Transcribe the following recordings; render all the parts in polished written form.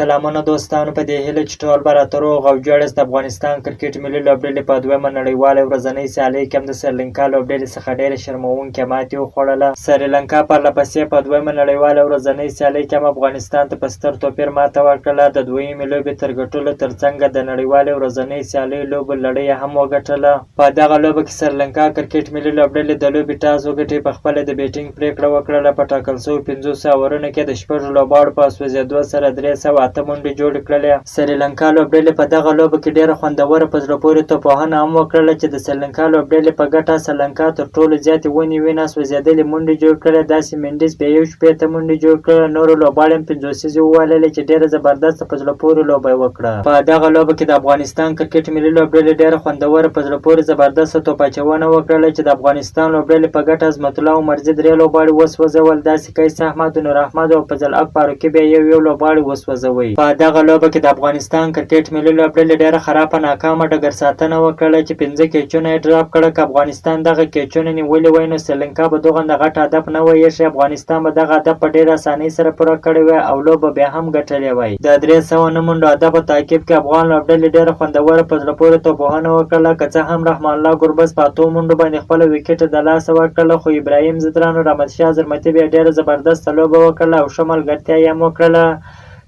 سلامونه دوستانو په دې هیله چې ټول به راته روغ او جوړ یاست. د افغانستان کرکټ ملي لوبډلې په دویمه نړیواله ورځنۍ سیالۍ کې هم د سریلانکا لوبډلې څخه ډېره شرموونکې ماتې وخوړله. سریلانکا پرله پسې په دویمه نړیواله ورځنۍ سیالۍ کې هم افغانستان ته په ستر توپیر ماته ورکړله. د دویمې لوبې تر ګټلو ترڅنګه د نړیوالې ورځنۍ سیالۍ لوبو لړۍ یې هم وګټله. په دغه لوبه کې سریلانکا کرکټ ملي لوبډلې د لوبې ټاس وګټي په خپله د بیټینګ پریکړه وکړله. په ټاکل شوو 50 اورونو کې د شپږو لوبغاړو په سوځېدو سره 308 منډې جوړې کړلې. سریلانکا لوبډلې په دغه لوبه کې ډېره خوندوره په زړه پورې توپوهنه هم وکړله چې د سریلانکا لوبډلې په ګټه سریلانکا تر ټولو زیاتې ونې وینه سوځېدلې منډې جوړ کړې. داسې منډیز بیا 61 منډې جوړ کړې. نورو لوبغاړو هم پنځوسیزې ووهلې چې ډېره زبردسته په زړه پورې لوبه یې وکړه. په دغه لوبه کې د افغانستان کرکټ ملي لوبډلې ډېره خوندوره په زړه پورې زبردسته توپ اچونه وکړله چې د افغانستان لوبډلې په ګټه عظمت الله عمرزي درې لوبغاړي وسوځول. داسې قیس احمد، نور احمد او فضل حق فاروقي بیا یو یو لوبغاړي وسوځوي. په دغه لوبه کې د افغانستان کرکټ ملي لوبډلې ډېره خرابه ناکامه ډګر ساتنه وکړله چې پنځه کیچونه یې ډراپ کړه. که افغانستان دغه کیچونه نیولي وای نو سریلانکا به دوغنده غټ هدف نه وای ایښی. افغانستان به دغه هدف په ډېره اسانۍ سره پوره کړی وای او لوبه به هم ګټلې وای. د 300 نه منډو هدف په تعقیب کې افغان لوبډلې ډېره خوندوره په زړه پورې توپوهنه وکړله. که څه هم رحمان الله ګربز په اتو منډو باندې خپله ویکټه د لاسه ورکړله خو ابراهیم ځدران او رحمت شاه زرمتي بیا ډېره زبردسته لوبه وکړله او ښه ملګرتیا یې هم وکړله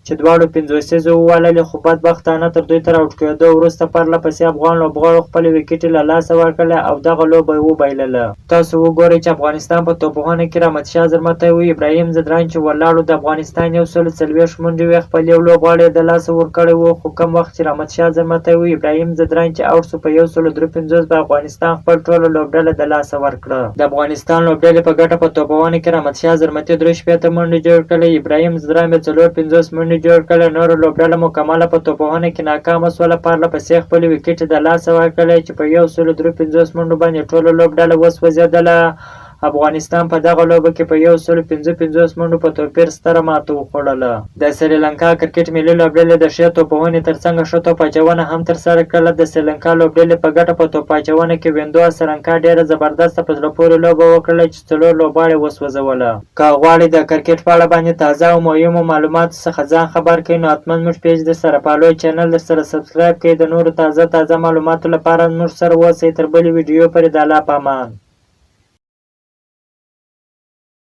چې دواړو پنځوسیزې ووهللې خو بدبختانه تر دوی تر اوټ کېدو وروسته پرله پسې افغان لوبغاړو خپلې ویکټې له لاسه ورکړلې او دغه لوبه یې وبایلله. تاسو وګورئ چې افغانستان په توپوهنه کې رحمت شاه زرمتی و ابراهیم ځدران چې ولاړو د افغانستان 140 منډې وې خپل یو لوبغاړی یې د لاسه ورکړی و خو کوم وخت چې رحمت شاه زرمتی و ابراهیم ځدران چې اوټ شو په 153 به افغانستان خپل ټوله لوبډله د لاسه ورکړه. د افغانستان لوبډلې په ګټه په توپوهنه کې رحمت شاه زرمتي 63 منډې جوړ کړې، ابراهیم ځدران بیا 54 منډې جوړ کړې، نوره لوبډله مکمله په توپوهنه کې ناکامه شوله پرله پسې خپلې ویکټې د لاسه ورکړې چې په 153 منډو باندې ټوله لوبډله وسوځېدله. افغانستان په دغه لوبه کې په 155 منډو په توپیر ستره ماته وخوړله. د سریلانکا کرکټ ملي لوبډلې د ښې توپوهنې ترڅنګ ښه توپ اچونه هم ترسره کړله. د سریلانکا لوبډلې په ګټه په توپ اچونه کې ویندو اسرنکا ډېره زبردسته په زړه پورې لوبه وکړله چې څلور لوبغاړي وسوځوله. که غواړئ د کرکټ په اړه باندې تازه او مهمو معلوماتو څخه ځان خبر کړئ نو حتما زموږ پیج درسره فالو، چینل درسره سبسکرایب کړئ. د نورو تازه تازه معلوماتو لپاره زموږ سره اوسئ. تر بلې ویډیو پورې د الله په امان.